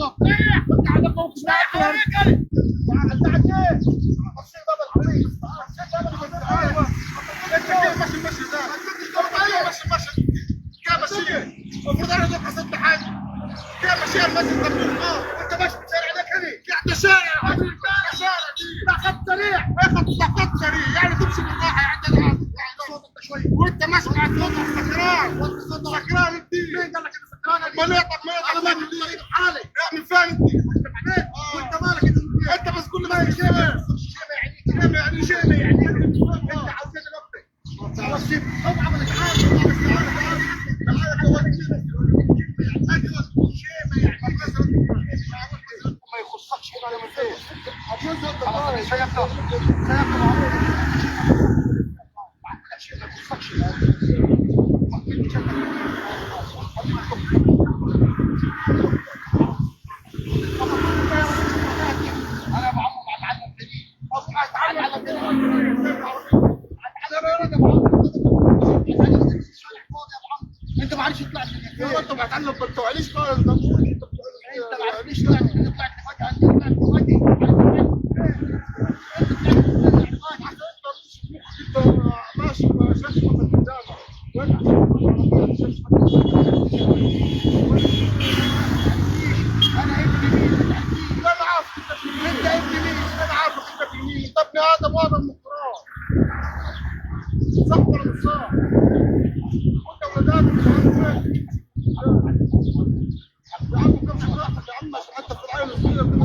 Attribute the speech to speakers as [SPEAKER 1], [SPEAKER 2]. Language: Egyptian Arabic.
[SPEAKER 1] قاعد انت قاعد فوق. انت ايه؟ باب العربية، باب العربية. انت كيف ماشي المشي ده؟ انت ماشي المشي كيف ماشي؟ المفروض انا لو حصلت حاجة كيف ماشي المشي ده؟ انت ماشي في الشارع ده كده، ده شارع، ده شارع، ده خط سريع، ده خط سريع، يعني تمشي بالراحة، يعني انت شوية وانت ماشي مع صوتك سكران، سكران انت. مين قال لك انت سكران؟ امال ايه؟ طب ما انا ماشي في الطريق بحالي، من فين انت؟ وانت مالك انت؟ انت بس كل ما شيمه شيمه يعني شيمه يعني انت عاوز ايه دلوقتي؟ خلاص شيمه، اوعى ما تعال تعال تعال تعال شيمه يعني ما يخصكش هنا ولا من فين. خلاص سيبته سيبته ما يخصكش. انا بعمر اتعلم انت ما عرفتش طلعت من انت ما اتعلم ما بتوعليش خالص. انت ما عرفتش طلعت، طلعت فجأة، انت طلعت فجأة، انت طلعت ماشي ما شافش مثلا قدامك. انا ابن مين؟ انا عارف انت ابن مين؟ انا عارف انت ابن مين. انت ابن ادم وانا من التراب، صح ولا مش صح؟ وانت ولاد ادم يا عم، كم شغلتك يا عم؟ عشان انت في العيل الصغير كده.